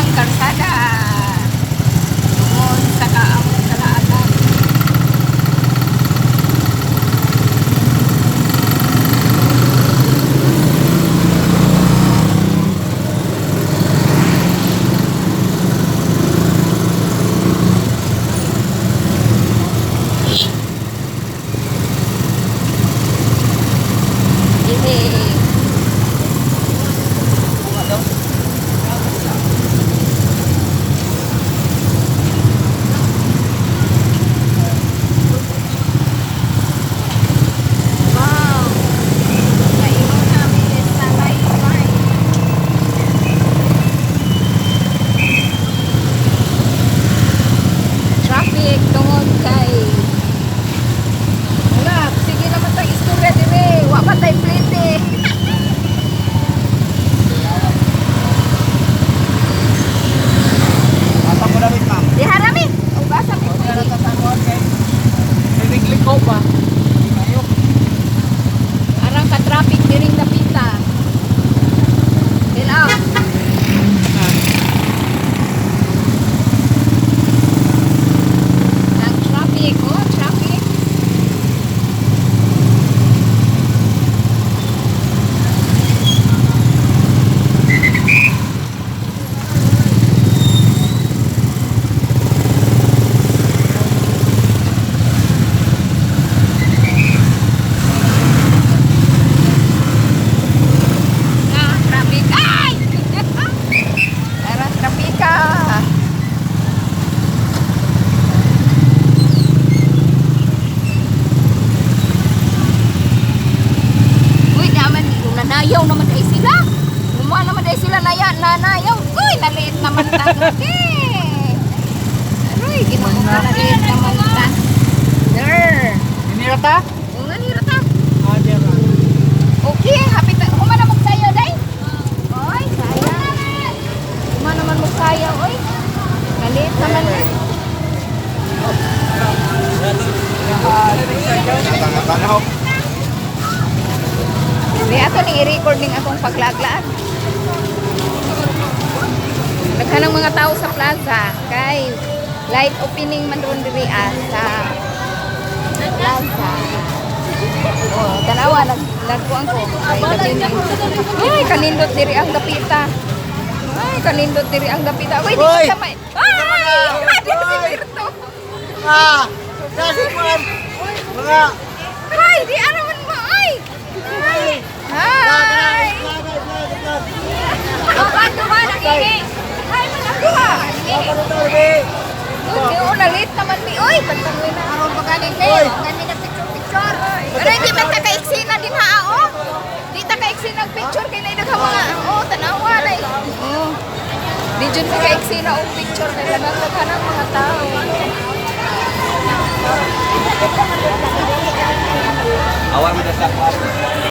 Ang karsada. Tungod sa kaamot kalaatan. Yehey! Wow! Naiwan namin sa Laymay. Traffic tungod kay wala, sige naman tayong istorya dire. Wa pa tay plate. Asa mo damit, ma'am? Di harami. Ugasa mi pwede. Nagliko pa. Ayo. Arang ka traffic diring dapita. Tinaw. Ang traffic, oh, traffic. Ah, traffic. Ay! Arang trapika. Uy, naman, nanayaw naman ay sila. Gumawa naman ay sila, naya, nanayaw. Uy, naliit naman ta. Okay. Aroy, ginoo ka, naliit naman ta. There. Dinira ta? Kung nanira ta. Ah, dira. Okay, happy ta. Kuma na magsayaw, day. Oy, sayang. Kuma naman magsayaw, oy. Naliit naman. Tanaw. Di ato ning i-record ning akong paglaglaan. Daghan ang mga tao sa plaza kay light opening man ron diri sa plaza. Oh, tanawa nag nagkuan ko. Ay, naging- Ay, kanindot diri ang dapita. Ay, kanindot diri ang dapita. Uy, di Uy! ka may. Ay! Di si Berto. Ah! Nasi man. Mga Ay, di ano man mo. Ay! Ay! Hi! Duha, duha, nagihi. Ay, man ang duha. Nagihi. Uy, di nalit naman mi. Uy, pantangwin na. Aron pa ganin kayo, gani na picture-picture. Pero hindi man ta kaiksina din ha, oh. Di ta kaiksina ang picture kay na daghang mga oh, tanawa na. Oh. Di jud mi kaiksina og picture kay daghang ang mga tao. Awan mo na sa